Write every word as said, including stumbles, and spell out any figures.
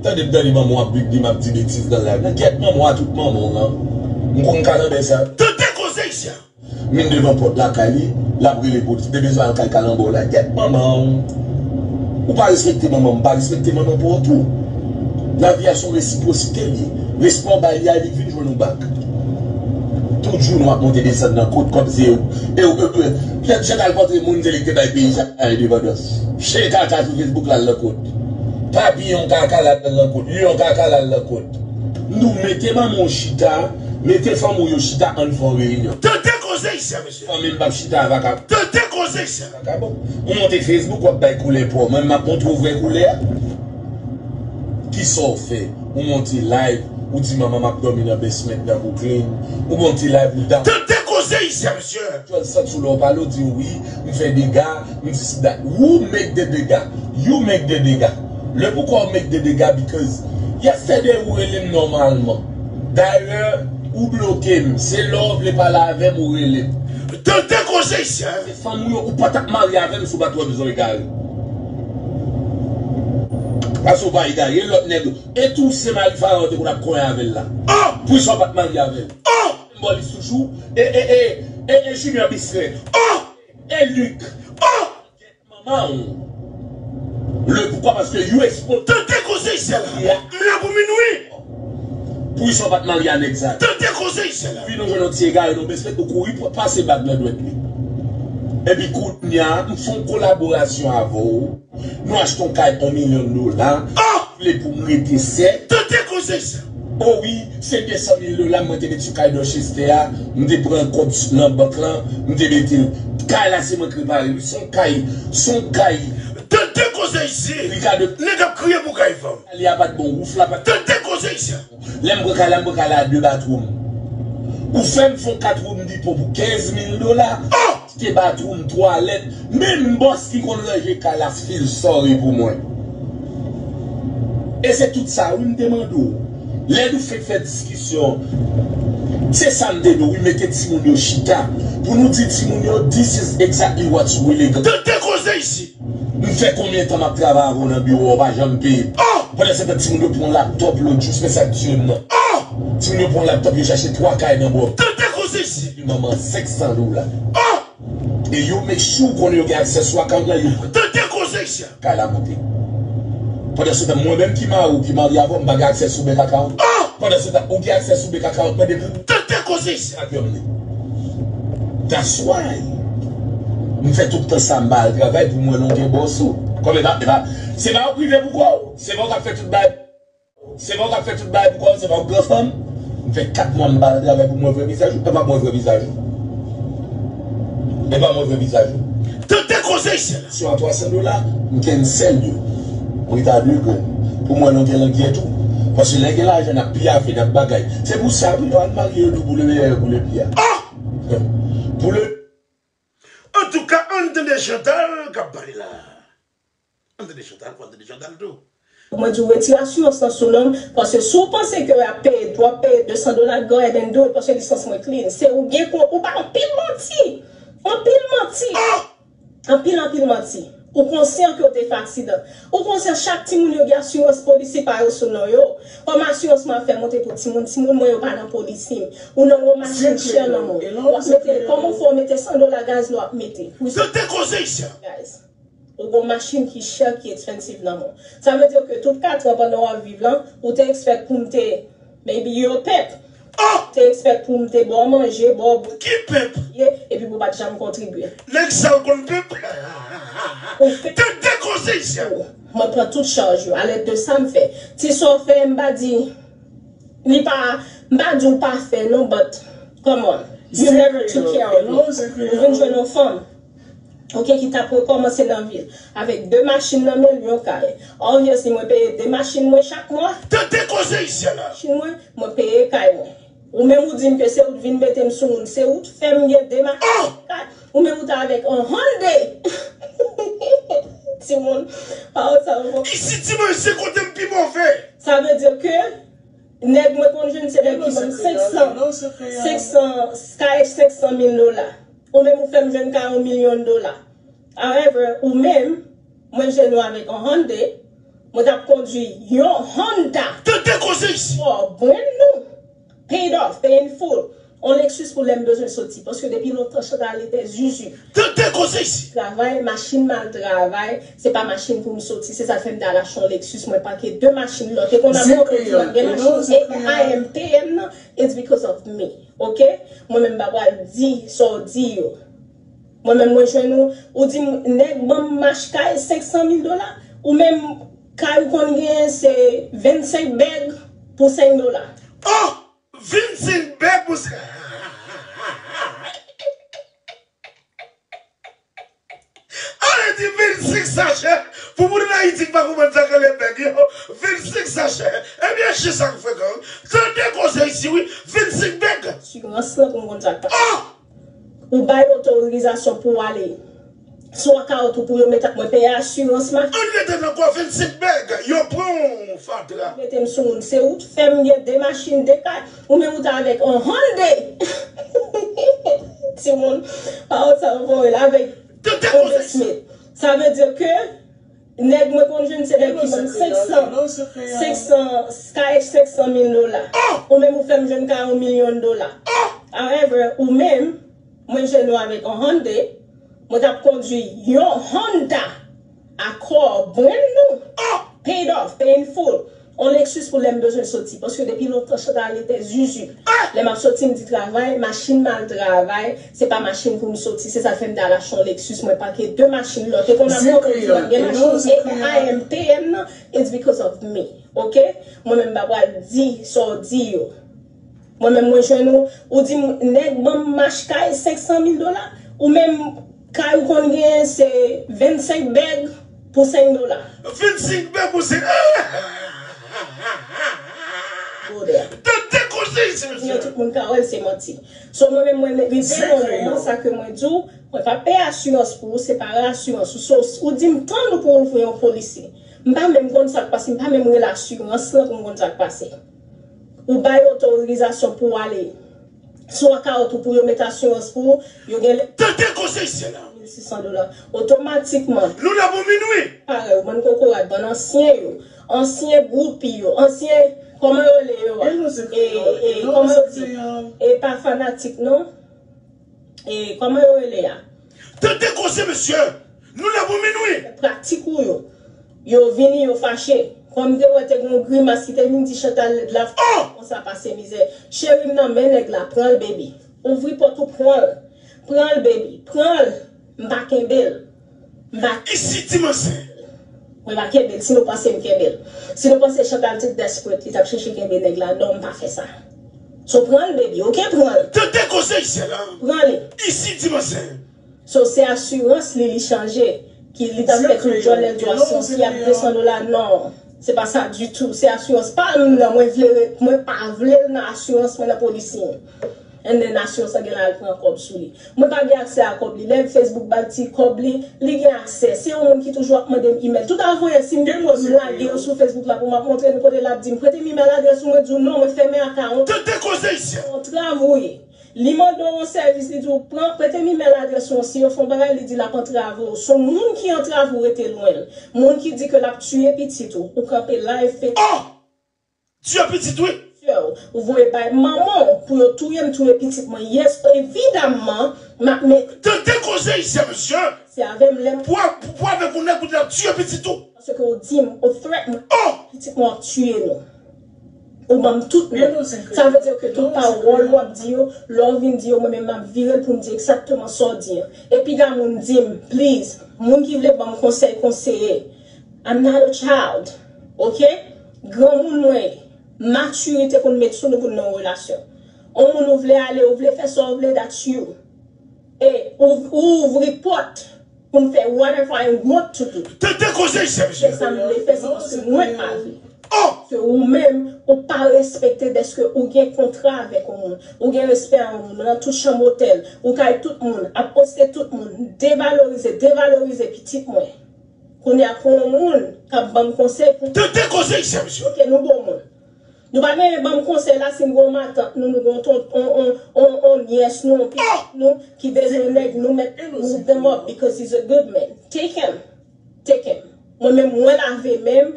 Tande m tande manman w ap bibli, m ap di betiz nan live la. Gyèt manman w a tout manman w lan. M konn kalanbè sa. Tande koze isi a. M vin devan pòt lakay li, l ap rele pou li. Li te bezwen al kay kalanbè w la. Gyèt manman w. Ou pa respekte manman m, m pa respekte manman pa w tou. Lavi a se yon resipwosite li ye. Respè w bay li a, epi l vin jwenn ou bak. Tout jounen w ap monte desann nan kot kòmsi e ou, e ou, e ou, Pierre Jean al kontre moun se li ki te bay peyi sa endepandans. Chita kaka sou Facebook la l nan kot. Papiyon kaka la l nan kot. Lyon kaka la l nan kot. Nou mete manman w chita, mete fanmi w yo chita ann fè yon reyinyon. Tande koze isi a, mesye. Fanmi m p ap chita a vakabon. Tande koze isi a. Vakabon. Ou monte Facebook w ap bay koulè pa w. Mwen m ap montre w vrè koulè a. Kisa w fè? Ou monte live, ou di manman m ap dòmi nan basement nan Brooklyn. Ou monte live, ou down. Tande koze isi a, mesye. Jwenn sant sou lè w pale, w di wi, m fè dega, m dis dat. Who make the dega? You make the dega. Le poukwa w make the dega? Because yesterday ou rele m nòmalman. Dayè, ou bloke m. Se lè w vle pale avè m, ou rele m. Tande koze isi a. Se fanm ou yo, ou pa t ap marye avè m si w pa t wè m jan w egare. Paske w pa egare, lòt nèg yo. E tou se mari Faraon te konn ap konyen avè l la. Oh! Poukisa w pa t marye avè l? Oh! Bòlis toujou. E, e, e, e, e Junior Bistrè. Oh! E Luc. Oh! Manman w. Le poukwa? Paske you expo. Tande koze isi a la. M la pou minwi. Poukisa w pa t marye a nèg sa? Tande koze isi a la. Vin ou jwenn yon ti egare nan basement, ou kouri pase bag nan dwèt li. Epi kounye a, m fè yon kolaborasyon avè w. Nou achte yon kay yon milyon dola. Ah! Vle pou m rete sèf. Tande koze sa. O wi, se de san mil dola mwen te met sou kay Dorchester a. M te pran kòb nan bank lan, m te mete l. Kay la se mwen k repare l. Se yon kay, se yon kay. Tande koze isi. Ricardo. Nèg ap kriye pou kay fanm. Li a pa t bon, wouf la pa t. Tande koze isi. Lè m pran kay la, m pran kay la a de bathroom. Ou fè m fè yon kat woum dipon pou kenz mil dola. Oh! Achte bathroom, twalèt, menm bòs ki konn ranje kay la feel sorry pou mwen. E se tout sa wi m te mande w. Lè nou fenk fè diskisyon, se sa m te di w wi, mete timoun yo chita. Pou nou di timoun yo, this is exactly what's really good. Tande koze isi. M fè konbyen tan m ap travay avè w nan biwo a, w pa janm peye m. Oh! Pandan se tan, timoun yo pran laptòp lòt jou, se sa k tiye m nan. Oh! Timoun yo pran laptòp, yo chache twa kay nan bò. Tande koze isi. Manman senk san dola. Oh! E yo make sure konnen yo gen aksè sou account lan, yo pran. Tande koze isi. Kay la monte. Pandan se tan, mwen menm ki mari w, ki marye avè w, m pa gen aksè sou bank account. Oh! Pandan se tan, ou gen aksè sou bank account mwen depi. Tande koze isi. That's why. M fè tout tan sa m pa al travay pou m wè longè bòs ou. Kòm e pa, e pa, se pa ou prive pou kò w. Se pa ou k ap fè tout bagay. Se pa ou k ap fè tout bagay pou kò w, se pa ou k gran fanm. M fè kat mwa m pa al travay pou m wè vrè vizaj ou. E pa m wè vrè vizaj ou. E pa m wè vrè vizaj ou. Tande koze isi la. Sou a twa san dola, m cancel yo. M rete a de grenn. Pou m wè longè langyèt ou. Paske lè gen lajan, n ap pyafe, n ap bagay. Se pou sa, wi, yo al marye yo di w pou le meyè, pou le pya. Ah! Pou le. Antouka, ann tande Chantal k ap pale la. Ann tande Chantal, pou ann tande Chantal tou. Mwen di w retire asirans lan sou non m, paske si w panse ke w ap peye, w ap peye de san dola, go ahead and do it, paske lisans mwen clean. Se ou gen kon, ou bay anpil manti. Anpil manti. Ah! Anpil, anpil manti. Ou konsyan ke w te fè aksidan. Ou konsyan chak timoun yo gen asirans polisi pa yo sou non yo. Kòm asirans mwen ap fè monte pou timoun, timoun mwen yo pa nan polisi m. Ou nan yon machin chè nan men w. W ap mete, kòman w fè w mete san dola gaz la w ap mete? Tande koze isi. Guys. Ou gon machin ki chè, ki expensive nan men w. Sa vle di ke tout katran pandan w ap viv lan, ou te expect pou m te, maybe, yo pep. Oh! Te expect pou m te ba w manje, ba w bwè. Ki pep? Ye, epi pou w pa t janm kontribye. Nèg sa w konn pep? Ou pep. Tande koze isi. Mwen pran tout chaj yo, a lèt de sa m fè. Ti sa w fè, m pa di, li pa, m pa di w pa fè non, but, come on. You never took care of me. Ou vin jwenn yon fanm. Ok, ki t ap rekòmanse nan vi l. Avèk de machin nan men l, yon kay. Obviously, mwen peye de machin mwen chak mwa. Tande koze isi a la. Machin mwen, mwen peye kay mwen. Ou menm ou di m ke se ou t vin mete m sou moun, se ou t fè m gen de machin, kay. Ou menm ou t avèk yon Hyundai. Timoun, pa w sa w. Isi ti manje kote m pi move. Sa vle di ke nèg mwen konn jwenn se nèg ki ban m senk san, senk san, kay senk san mil dola. Ou menm ou fè m jwenn kay yon milyon dola. However, ou menm, mwen jwenn ou avèk yon Hyundai, Mwen t ap kondwi yon Honda. Tande koze isi. For brand new. Paid off, pay in full. On Lexus pou lè m bezwen soti. Paske depi lontan Chantal te zuzu. Tande koze isi. Travay, machin m al travay, se pa machin pou m soti. Se sa fè m t al achte on Lexus, mwen pake de machin lòt. E konn ap gen machin A M T M nan, it's because of me. Ok? Mwen menm m pa pral di sa w di yo. Mwen menm mwen jwenn ou, ou di m, nèg ban m mach kay senk san mil dola. Ou menm kay ou konn genyen se vennsenk bèg pou senk dola. Oh! Vennsenk bèg pou senk. Ale di vennsenk sachè pou moun Ayiti ki pa konprann sa k rele bèg yo. Vennsenk sachè. Ebyen, chè sa k frekan. Tande koze isi, wi. Vennsenk bèg. Asirans lan pou m konn sa k pase. Oh! Ou bay otorizasyon pou w ale sou akawont ou pou yo mete mwen peye asirans machin. Ann rete nan kwa vennsenk bèg, yo pran w fatra. Mete m sou moun, se ou t fè m gen de machin, de kay, ou menm ou t avèk on Hyundai. Timoun, pawòl sa yo voye l avèk on Smith. Sa vle di ke nèg mwen konn jwenn se nèg ki ban m senk san, senk san, kay senk san mil dola. Ou menm ou fè m jwenn kay yon milyon dola. However, ou menm, mwen jwenn ou avèk yon Hyundai, mwen t ap kondwi yon Honda Accord brand new, paid off, pay in full. On Lexus pou lè m bezwen soti. Paske depi lontan Chantal te zuzu. Lè m ap soti, m di travay, machin m al travay, se pa machin pou m soti. Se sa fè m t al achte on Lexus, mwen pake de machin lòt. E konn ap gen machin A M T M nan, it's because of me. Ok? Mwen menm m pa pral di sa w di yo. Mwen menm mwen jwenn ou, ou di m nèg ban m mach kay senk san mil dola, ou menm kay ou konn genyen se vennsenk bèg pou senk dola. Vennsenk bèg pou senk. Tande koze isi, mesye. Tout moun ka wè l se manti. So mwen menm mwen rive nan moman sa ke mwen di w, mwen pa peye asirans pou ou, se pa asirans ou. So ou di m tann ou pou ouvri yon polisi. M pa menm konn sa k pase, m pa menm rele asirans lan pou m konn sa k pase. Ou bay otorizasyon pou w ale sou akawont ou pou yo mete asirans pou ou, yo gen lè. Tande koze isi la. Mil sis san dola. Otomatikman. Nou la pou minwi. Parèy, ou bann kokorat, bann ansyen yo. Ansyen gwoupi yo. Ansyen, kòman yo rele yo a? E, e, kòman yo di? E pa fanatik, non? E, kòman yo rele a? Tande koze, mesye. Nou la pou minwi. Pratik ou yo. Yo vini, yo fache. Kòm te wè te gen yon grimas ki te vin di Chantal lèd la. Oh! Konsa pase mizè. Cheri m nan men nèg la, pran l, baby. Ouvri pòt ou, pran l. Pran l, baby. Pran l. M pa kenbe l. M pa. Isi di m ansent. Mwen pa kenbe l. Si nou panse m kenbe l. Si nou panse Chantal te desperate, li t ap chèche kenbe nèg la, non, m pa fè sa. So pran l, baby, ok? Pran l. Tande koze isi la. Pran li. Isi di m ansent. So se asirans li, li chanje. Ki li t ap fè tout djòl lè l di w asirans li ap de san dola, non. Se pa sa ditou. Se asirans pa m nan, mwen vle, mwen pa vle l nan asirans mwen nan polisi. And then asirans lan gen la al pran kòb sou li. Mwen pa gen aksè a kòb li. Lè Facebook ba l ti kòb li, li gen aksè. Se yon moun ki toujou ap mande m email. Tout avoye, si m gen pòz m lage yo sou Facebook la pou m ap montre nou kote l ap di m, prete m email adrès ou, mwen di w non, mwen fèmen akawont. Tande koze isi. Yon travay. Li mande w yon sèvis, li di w pran, prete m email adrès ou, si yo fè yon bagay, li di l ap antrave w. So moun ki antrave w, rete lwen l. Moun ki di ke l ap tiye pitit ou, ou kanpe live fè. Oh! Tiye pitit, wi. Ou voye bay manman w pou yo touye m, touye pitit mwen. Yes, evidamman, m ap met. Tande koze isi, mesye. Se avè m lè m. Pou, pou, pou avèk yon nèg pou l ap tiye pitit ou. Paske ou di m, ou threaten m. Oh! Pitit mwen w ap tiye nou. Ou ban m tout non. Sa vle di ke tout pawòl w ap di yo, lè w vin di yo, mwen menm m ap vire l pou m di egzakteman sa w di an. E piga moun di m, please, moun ki vle ban m konsèy, konseye. I'm not a child. Ok? Granmoun mwen ye. Matirite pou n met sou nou pou n nan yon relasyon. On moun ou vle ale, ou vle fè sa w vle, that's you. E ou, ou ouvri pòt pou m fè whatever I want to do. Tande koze isi, mesye. Se sa m vle fè, se paske mwen pa vle. Oh! Se ou menm, ou pa respekte dèske ou gen kontra avèk yon moun. Ou gen respè a yon moun. Ou nan tout chanm otèl. Ou kay tout moun. Ap poste tout moun. Devalorize, devalorize pitit mwen. Kounye a pou yon moun k ap ban m konsèy pou. Tande koze isi, mesye. Ok, nou bon moun. Nou pa genyen ban m konsèy la si n gen yon matant nou, nou gen yon ton, on, on, on, on nyès nou, on pitit nou ki bezwen nèg nou mèt move them up because he's a good man. Take him. Take him. Mwen menm, mwen lave men m.